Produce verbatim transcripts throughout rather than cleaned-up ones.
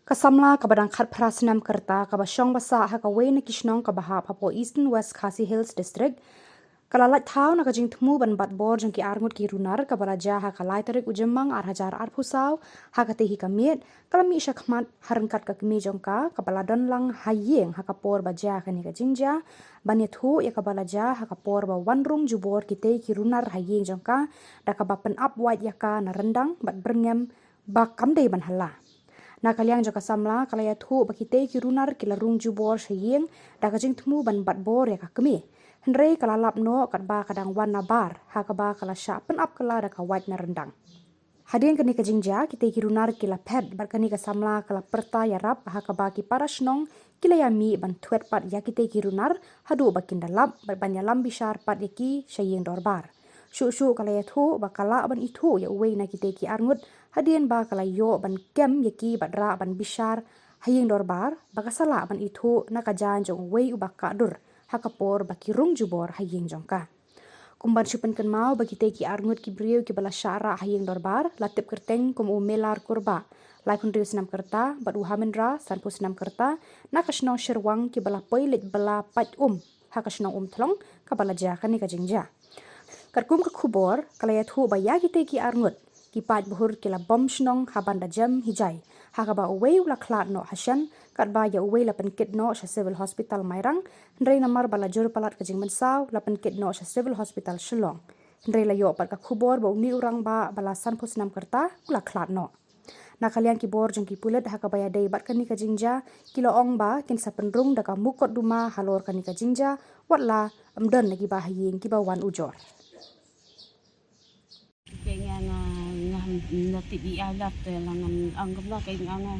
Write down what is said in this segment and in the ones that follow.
Ka samla kaba dang khatphra snem ka rta kaba shong ba sah ha kawei na ki shnong kaba hap hapoh Eastern West Khasi Hills District, ka la lait thaw na ka jingthmu ban bat bor jong ki arngut ki runar kaba la jia ha ka lai tarik u Jymmang ar hajar arphew saw, ha katei hi ka miet, ka la mih shakhmat ha ryngkat ka kmie jong ka, kaba la don lang ha ïing ha ka por ba jia kane ka jingjia, ban ïathuh ïa kaba la jia ha ka por ba wan rung jubor kitei ki runar ha ïing jong ka, da kaba pynap wait ïa ka na ryndang bad byrngem ba kam dei ban halla. Na ka liang jong ka samla ka la ïathuh ba kitei ki runar ki la rung jubor sha ïing da ka jingthmu ban bat bor ïa ka kmie. Hynrei ka la lap noh katba ka dang wan na bar, ha kaba ka la shah pynap kylla da ka wait na ryndang. Hadien kane ka jingjia, kitei ki runar ki la phet bad kane ka samla ka la pyrta ïarap, ha kaba ki para shnong ki la ïamih ban thwet pat ïa kitei ki runar haduh ba kin da lap bad ban ïalam bishar pat ïa ki sha ïing dorbar. Shuh shuh ka la ïathuh ba ka lah ban ithuh ïa uwei na kitei ki arngut, hadien ba ka la ïoh ban kem ïa ki bad rah ban bishar ha ïing dorbar, ba ka sa lah ban ithuh na ka jaiñ jong uwei uba kah dur ha ka por ba ki rung jubor ha ïing jong ka. Kum ban shu pynkynmaw ba kitei ki arngut ki briew kiba la shah rah ha ïing dorbar la tip kyrteng kum u Melar Kurbah, laiphew hynriew snem ka rta, bad u Hamendra, sanphew snem ka rta, na ka shnong Shyrwang, kiba la poi leit bylla pait um ha ka shnong Umthlong, kaba la jia kane ka jingjia. Katkum ka khubor ka la ïathuh ba ïa kitei ki arngut, ki paidbah ki la bom shnong ha Bandajem, Hijai, ha kaba uwei u la khlad noh ha shen, katba ïa uwei la pynkit noh sha Civil Hospital Mairang, hynrei namar ba la jur palat ka jingmynsaw, la pynkit noh sha Civil Hospital Shillong. Hynrei la ïoh pat ka khubor ba une u rangbah ba la sanphew snem ka rta u la khlad noh. Na ka liang ki bor jong ki pulit ha kaba ïadei bad kane ka jingjia, ki la ong ba kin sa pynrung da ka mukotduma halor kane ka jingjia, wat la ym don na kiba ha ïing kiba wan ujor. Ke nga, nga, nga, nga tip ïa lad te la ngan ong kumno ke nga, nga,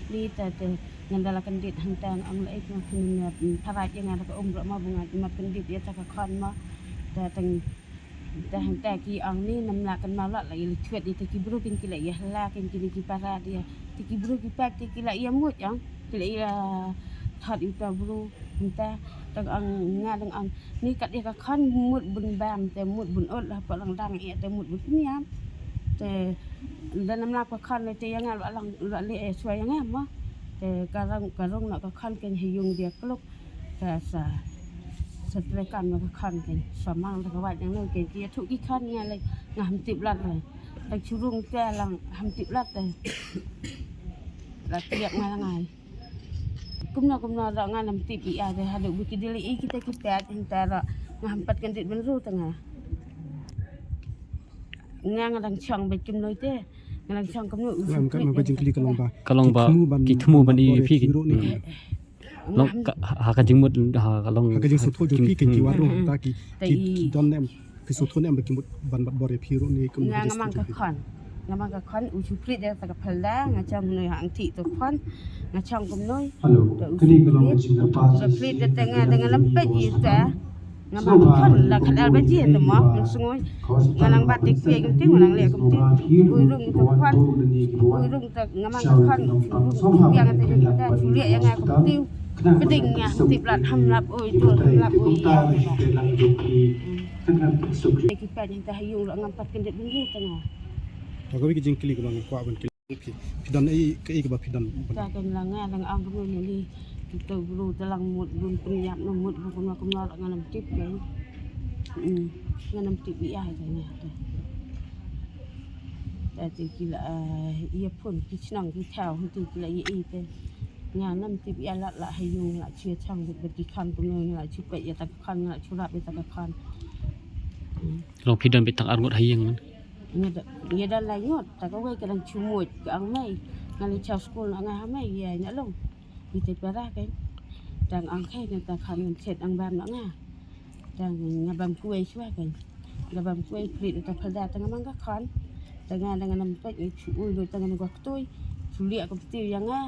ni te, te ngan da la kyndit hangta, nga ong la ik nga pynmih, mm, tharai ïa nga da ka um bro ma, ba nga mat kyndit ïa ta ka khon ma. Te teng, te hangta ki ong ni nam la kynmaw la, la ïa leit thwet ïa te ki bru kin ki la ïa hla kin ki ni ki para ïa te ki bru ki pat te ki la ïa mut ong ki la ïa thot ïa ta bru hangta. Te ong nga dang ong ni kat ïa ka khon mut bun bam te mut bun ut la pa lang dang ïa te mut bun pynïap. Te da nam la ka khon te ïa nga la lang la le ïa shuwa ïa nga ma. Te ka rung, ka rung na ka khon ken ha ïung dia kluk. Ka sa, sa trei kam na ka khon ken. Sa mang da ka wait yang nang ken ki ïathuh ki khon nga le nga ham tip lad le. Ka churung te lang ham tip lad te. La tiap nga la ngai. Kumno kumno da nga nam tip ïa te haduh ba ki dili ïa kita ki pet hangta da nga ham pat kyndit ban ru te nga. Nga nga dang chong ba kumno te. Nga dang chong kumno u Lam kat ma ba jingkylli ka long ba. Ka long ba ki thmu ban ïa phi ki ruh ni. Long ka, ha ka jingmut ha ka long ha ka jingsngewthuh jong phi ki, ki wan ruh ta ki, ki don ne em, ki sngewthuh ne em ba ki mut ban bat bor ïa phi ruh ni kum. Nga, nga mang ka khon. Nga mang ka khon u shu prit da ta ka phalda, nga chong kumno ha ang thih to khon. Nga chong kumno. Hello. Kani ka long ka jingkyrpad. Prit da ta nga da nga lam peit ïa ta. Nga mang ka khon la khatar baje te mo, mynsngew. Nga nang bat te kwieh kumti, nga nang leh kumti. Ui rung te khon. Ui rung te nga mang ka khon. Ui rung te ïa nga te ïa nga kumti. Pdeng nga tip lad ham lap ui tu lap ui ïa. Te ki pat ïa te ha ïung la ngam pat kyndit bynriew te nga. Ta ka wi ka jingkylli kaba nga kwah ban kylli. Phi, phi don ei, kaei kaba phi don? Ta ken la nga dang ong kumno ne li. Kita bru ta lang mut bun pynïap no mut bun kumno kumno nga nam tip ken. Hmm. Nga nam tip ïa ai ken nga. Ta te ki la, eh, ïa phone ki chnong ki thaw, te ki la ïa ei te. Nga nam tip ïa lad la ha ïung la chia chang bit bit ki khon kumno nga la chu peit ïa ta ka khon nga la chu rap ïa ta ka khon. Hmm. Long phi don bit tang arngut ha ïing man. Nga da, nga da lai ngut, ta kawei ka dang chu mut, ka ong mei, nga la chaw skul na nga ha mei, ïa nga long. Ïa te para ken. Dang ong khei na ta kham ngan chet ong bam na nga. Dang nga bam kuei shuwa ken. Nga bam kuei prit na ta phalda ta nga mang ka khon. Ta nga dang nga nam peit ngi chu ui lui ta nga na gwa ktui. Chu liak ka ptiu ïa nga.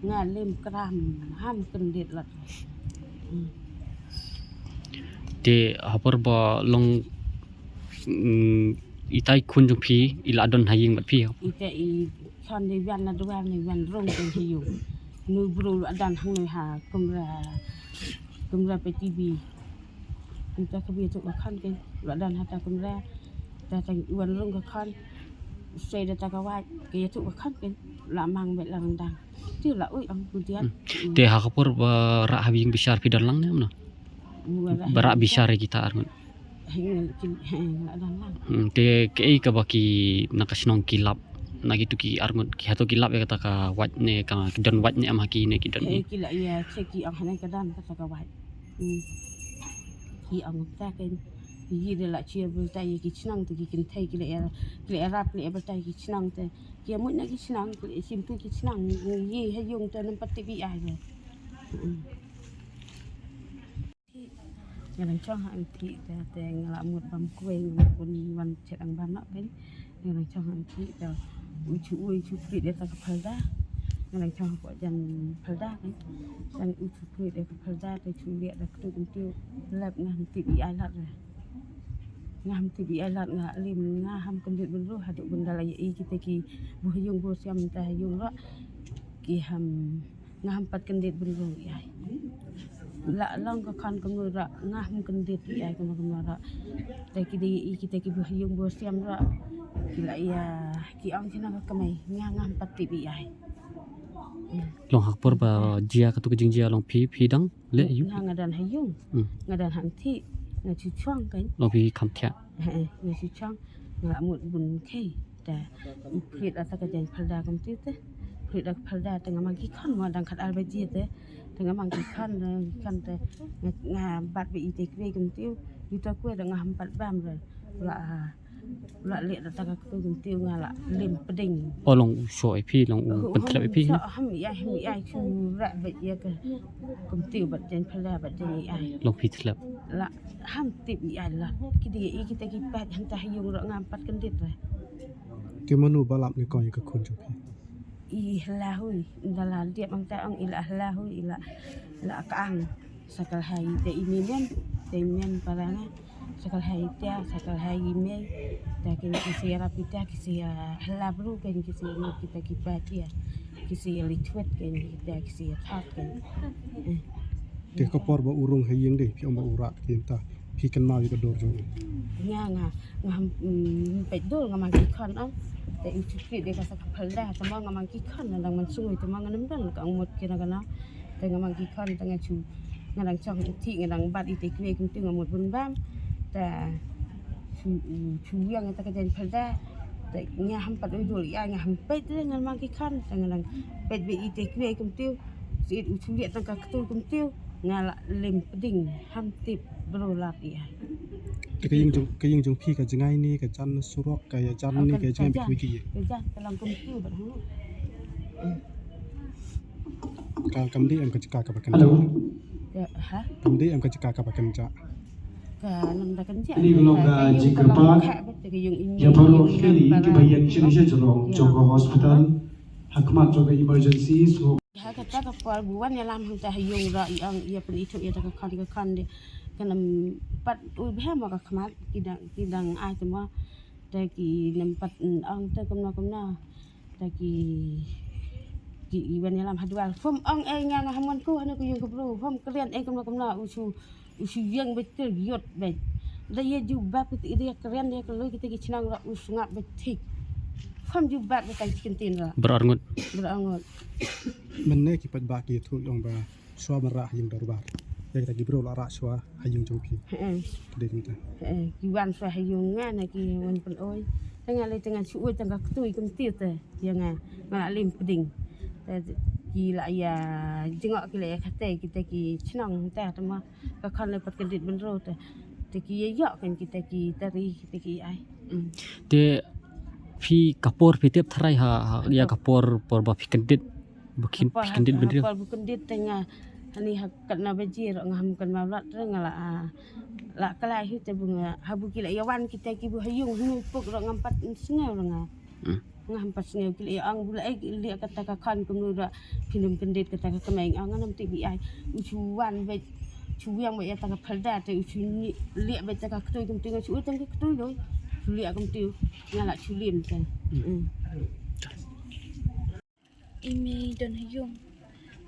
Nga lim kram ham kyndit lat. Hmm. Te ha por ba long, mm, itai khun jong phi i la don ha ïing bad phi? Ite i khon dei wan na duwar ni wan rung te hi yu. Nu bru la don hang ni ha kumra, kumra pe T V. Kumta ka bi tu ka khon ke la don ha ta kumra. Ta ta wan rung ka khon. Sei da ta ka wai ke tu ka khon ke la mang be la rang dang. Te la ui ang kudian. Te ha ka por ba rah ha ïing bishar phi don lang ne em no? Ba rah bishar ïa kita arngut. Heng, heng, heng, la don lang. Hmm, te kaei kaba ki na ka shnong ki lap na kitu ki arngut, ki hato ki lap ïa kata ka wait ne ka, ki don wait ne em ha ki ne ki don? Hei, ki la ïa check ki ong hangne ka don kata ka wait. Hmm. Ki ong ta ka ïa de la chia bel ta ïa ki chnong te ki kynthei ki la ïa, ki la ïa rap ki la ïa bel ta ïa ki chnong te. Ki ïa mut na ki chnong, ki la ïa shim tu ki chnong, ïa ha ïung te nam pat tip ïa ai de. Hmm. Nga dang chong ha ang thih te, te nga la mut bam kuei, nga mut bun wan chet ang bam noh kein. Nga dang chong ha ang thih te u chu ui chu prit ïa ta ka phalda. Nga dang chong ha pok jan phalda kein. Tang u chu prit ïa ka phalda te chu liah da ktu kumtiu. Lep nga ham tip ïa ai lad re. Nga ham tip ïa ai lad nga lim nga ham kyndit bun ruh haduh bun da la ïa i kita ki bu ha ïung bu siam ta ha ïung ruh. Ki ham Nga ham pat kyndit bun ruh ïa ai. La long ka khon kumno ruh nga ham kyndit ïa ai kumno kumno ruh. Te ki dei ïa i kita ki bu ha ïung bu siam ruh. Ki la ïa ki ong kina ka kmai nga nga ham pat tip ïa ai. Long ha ka por ba jia katu ka jingjia long phi phi dang leh ïa u? Nga nga don ha ïung. Hmm. Nga don ha ang thih nga chu chuang kein. Long phi kham thiah. He, he, nga shu chong, nga la mut bun khei. Te u prit ata ka jaiñ phalda kumtu te. Prit ata ka phalda te nga mang ki khon mo dang khat ar baje te. Te nga mang ki khon, te ki khon te nga, nga bat ba ite kwei kumtu. Ite kwei te nga ham pat bam re. La, la leh ata ka ktu kumtu nga la lim pdeng. O long u shoh ïa phi, long u pynthlep ïa phi? Shoh ham ïa, ham ïa, shu rak ba ïa ka kumtu bat jaiñ phalda bat jaiñ ïa. Long phi thlep? La Ham tip ïa ai la. Ki dei ïa i kita ki pait hangta ha ïung ruh ngam pat kyndit re. Te mano ba lap ne ko ïa ka khun jong phi? I Hla Hui, da la dep hangta ong i la Hla Hui, i la, la ka ang. Sa ka Lhai te i mei mem, te i mem para nga. Sa ka Lhai te, sa ka Lhai i mei. Te kin ki sa ïarap kita, ki sa ïa hla bru, kin ki sa ïa kita ki pait ïa. Ki sa ïa leit wet, kin kita ki sa ïa thad, kin. Eh. Te ka por ba u rung ha ïing de, phi ong ba u rah ki mynta, phi kynmaw ïa ka dur jong u? Nga, nga, nga, mm, peit dur nga mang ki khon ong. Te u chukri de ka sa ka phalda, te mo nga mang ki khon, nga dang man sngui, te mo nga nym don ka ong mut kina kana. Te nga mang ki khon, te nga chu, nga dang chong ïa thi, nga dang bat ïa te kwei kumtu nga mut bun bam. Te chu, chu ïang ïa ta ka jaiñ phalda. Te nga ham pat u dul ïa, nga ham peit de, nga mang ki khon, te nga dang peit ba ïa te kwei kumtu. Sait u chu liah tang ka ktu kumtu nga la lem pding ham tip bro lap ïa. Te ka ïing jong, ka ïing jong phi ka jngai ne ka jan surok, ka ïa jan ne ka jngai bad ki? Ka jan, ka long kumtu bad hang. Ka kam dei em ka jaka kaba kynjah? Hello. Ka, ha? Kam dei em ka jaka kaba kynjah? Ka long da kynjah. Ini ka long ka jingkyrpad ïa baroh kine kiba ïeng sha jrong jong ka hospital ha khmat jong ka emergency. So Ha kata ka por bu wan ïalam hangta ha ïung ruh i ong ïa pynithuh ïa ta ka khon ka khon de. Ka nam pat u bha mo ka khmat ki dang, ki dang ai te mo. Te ki nam pat ong te kumno kumno. Te ki, ki i wan ïalam ha duar. Phom ong ei nga nga ham wan ku hano ka ïung ka bru. Phom kren ei kumno kumno u shu U shu ïeng beit te ïot beit. Da ïa jubab kita, da ïa kren, da ïa kloi kita ki chnong ruh u sngap beit thik. Pham jubab beit tang ki ktien ruh. Baroh arngut. Baroh arngut. Mynne ki paidbah ki ïathuh ïong ba shuwa ban rah ha ïing dorbar, ïa kita ki briew la rah shuwa ha ïing jong phi. Heeh. Ki dei mynta. Heeh, ki wan shuwa ha ïung nga na ki wan pynoi. Te nga lei te nga shu oi tang ka ktui kumta te ïa nga, nga la lem pding. Te ki la ïa jngoh, ki la ïa khatei kita ki chnong te te ma. Ka khon lei pat kyndit bynriew te, te ki ïa ïoh kan kita ki tari, kita ki ai. Mm. Te phi ka por phi tip tharai ha, ha ïa ka por, por ba phi kyndit, ba phi kyndit bynriew? Por ba kyndit te nga hani ha katno baje ruh nga ham kynmaw lat re nga la, ah, la klai hi te bu nga, ha bu ki la ïa wan kita ki bu ha ïung hynñiew puk ruh ngam pat sngew ruh nga. Hmm. Nga ham pat sngew, ki la ïa ong bu la ei leh kata ka khon kumno ruh phin ym kyndit kata ka kmie, nga ong ngam tip ei ei. U shu wan beit, shu ïeng beit ïa ta ka pharda te u shu leh beit ta ka ktui kumtu, nga shu oi tang ka ktui doi. Shu leh kumtu nga la shu lem te. Hmm. Hmm. I mei don ha ïung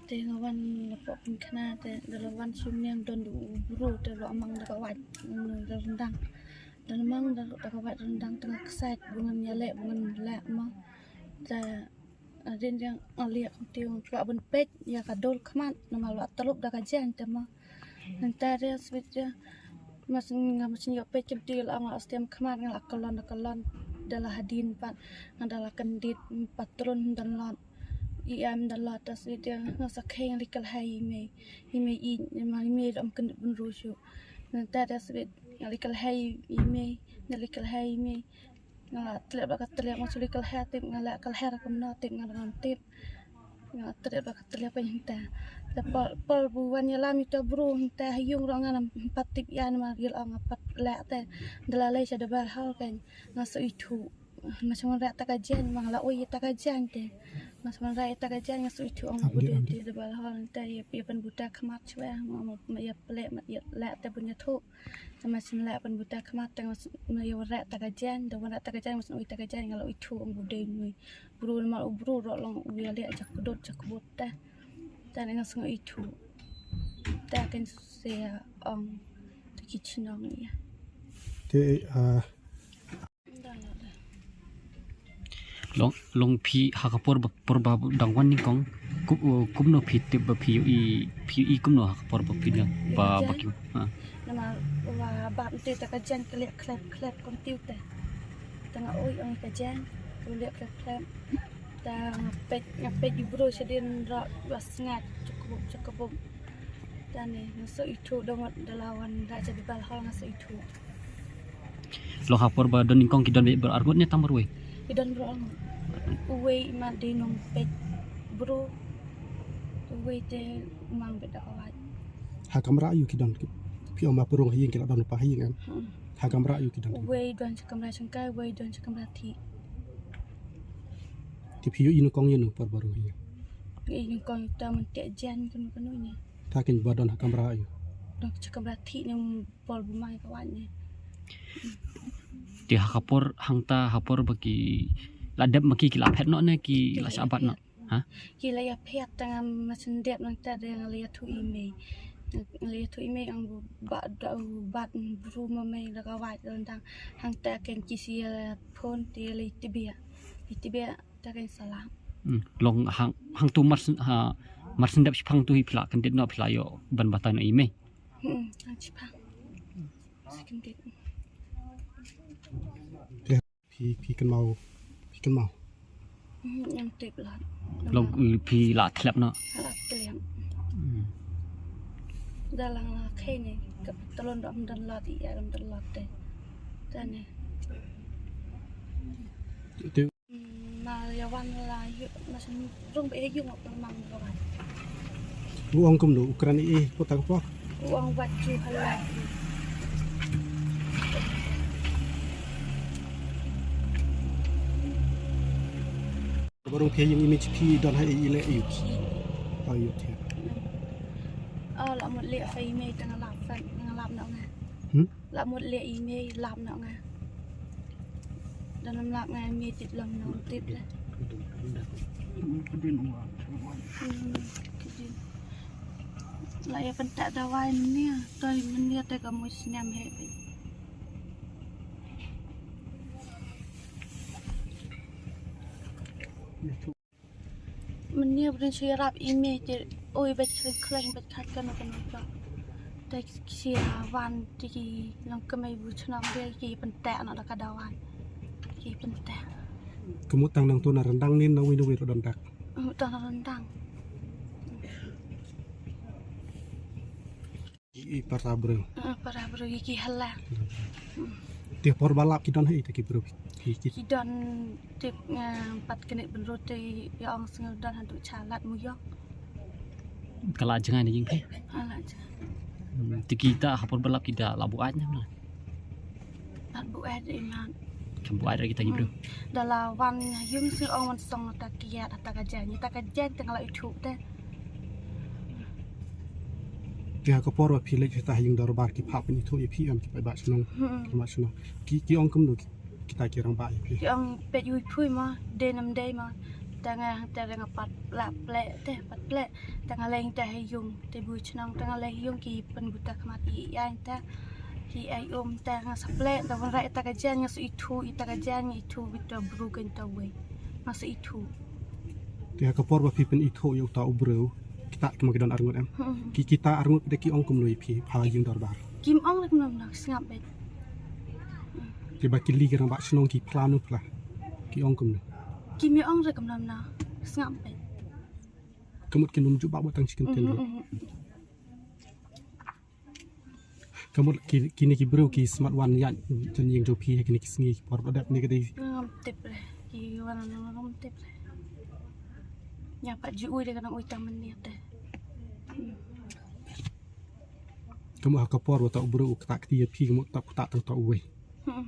te nga wan na pok pynkhana te da la wan shu niang don u bru te la mang da ka wait, mm, da ryndang. Da la mang da, da ka wait ryndang te nga ksait ba ngan ïaleh ba ngan leh ma. Te Rin yang alia kumtiu chwa bun pek ya ka dol khmat nama la talup da ka jang tema. Nta dia sweet dia. Mas nga mas nyo pek kumtiu la nga stem khmat nga la kalon da kalon. Da la hadin pat nga da la kendit patron dan lot. I am da lot da sweet dia nga sa kheng li kal hai i mei. I mei i ma i mei dom kendit bun ru shu. Nta dia sweet nga li kal hai i mei. Nga li kal hai i mei. Nga la tlep ba ka tlep nga suli kal her tip nga la kal her kumno tip nga ngam tip. Nga la tlep ba ka tlep ka hinta. Te pol pol bu wan ya lam ito bru hinta ha yung rong nga nam pat tip ya nama gil ong pat lek te. Dala lei sa da bal hol kan nga so itu. Nga so rek ta ka jan ma nga la oi ta ka jan te. Nga so rek ta ka jan nga so itu ong bu de te da bal hol te ya pan buta khmat chwa ma ya plek ma ya lek te bun ya thu. Tama sin la pan buta khmat tang mas na yo rek ta ka jan da wan rek ta ka jan mas oi ta ka jan nga la oi thu ong bu dei nui. Bru ma u bru ro long u ya le jak dot jak bot ta. Ta nga sng oi thu. Ta kan se ong ta ki chinong ya. Te ah Long long phi ha ka por ba por ba dang wan nyngkong. Kum no phi tip ba phi ïohi phi ïohi kumno ha ka por ba phi dang ba ba ki ha. Nama wa ba te ta ka jan khlep khlep khlep kumtiu te. Ta nga oi ong ka jan khlep khlep khlep. Ta nga pek nga pek i bro shadin ra wa sngat cukup cukup. Tane nga so itu dong da lawan da jadi bal hol nga so itu. Lo ha por ba don nyngkong ki don be ber arngut ne tam berwei. Ki don ber arngut. Uwei ma de nong pek bro. Uwei te mang be da awai. Ha kamra ayu ki don ki. Pi oma purung haying ki la don pa haying kan. Ha kamra ayu ki don. Uwei don sa kamra sengkai, uwei don sa kamra thi. Ti pi yu inu kong yu nu por baru haying. Inu kong ta men te jan kan kan ni. Ta kin ba don ha kamra ayu. Don sa kamra thi ni pol bu mai ka wan ni. Ti ha ka por hangta ha por ba ki la dep ma ki ki la phet no ne ki la shabat no. Ha? Ki la ya phet tang ma sendep nang ta de la ya thu i mei. La ya thu i mei ang bu ba da u bat bru ma mei la ka wai la dang hangta ken ki si ya phone ti la tibia. Tibia ta ken salam. Long hang hang tu mar ha mar sendep shipang tu hi phi la kendit no phi la yo ban batai no i mei. Hmm, hang shipang. Second date. Phi phi kynmaw phi kynmaw. Hmm, yang tip la. Long phi la tlep no. La tlep. Da lang la khei ni ka talon dom dan la ti ya dom dan la te. Tane. Te Ma ya wan la yu ma sum rung ba yu ma pun mang ba wan. U ong kumno u kren i ko ta ko. U ong wat ju halai. Barung phi yung image phi don hai i le i. Ayu te. Oh la mut le fa i me tang lap fa ngalap na nga. Hmm? La mut le i me lap na nga. Dalam lap nga me tip lam na tip le. Hmm, kedin. La ya pentak dawai menia, toi menia te ka mui snem he. Menia brin sirap i me te oi bet khleng khleng bet khat kan kan ka. Te sia wan te ki long kemai bu chnong de ki pentak na da ka dawan. Ki pentak. Kemut tang nang tu na rendang nin na win win ro dondak. Kemut tang na rendang. I para bro. Para bro ki hala. Te por balap ki don hai te ki bro. Ki don tip nga pat kene benro te ya ong sngel don hantu chalat mu yok. Kala jngai ni jing phe. Ala jngai. Te kita ha por balap kita labu aj na. Pat bu ai de iman. Kam bu ai de kita ki bro. Dala wan yung si ong wan song ta kiat ta ka jan ta ka jan tang la itu te. Ki ha ka por ba phi leit ha ta ha yung dorbar ki phah pynithuh ïa phi em ki paidbah shnong. Ki ma shnong ki ki ong kumno kita ki rangbah ïa phi. Ki ong pet yu phui ma de nam de ma. Ta nga hang ta nga pat la plek te pat plek ta nga leng ta ha yung te bu shnong ta nga leng yung ki pynbuta khmat ïa ïa ta ki ai um ta nga sa plek ta wan rai ta ka jan nga su ithuh ïa ta ka jan nga ithuh bit ta bru kan ta wei. Nga su ithuh. Te ha ka por ba phi pynithuh ïa uta u briew, kita ki ma ki don arngut em. Hmm. Ki kita arngut de ki ong kumno ïa phi ha ïing dorbar? Kim ong re kumno kumno, sngap beit. Te ba ki li ki rangbah shnong ki phla nu phla, ki ong kumno? Kim ïa ong re kumno kumno, sngap beit. Ka mut kin ym jubab ba tang shi kyntien. Mhm, mhm. Ka mut ki, kine ki briew ki smat wan ïaid jan ïing jong phi ha kine ki sngi, ki por ba dep ne ka dei? Ngam tip re, ki wan ngam tip re. Ïa pat ju ui de ka nang ui tang mynne te. Hmm. Ka mut ha ka por ba uta u briew u ktah kti ïa phi, ka mut uta u ktah tang uta uwei? Hmm.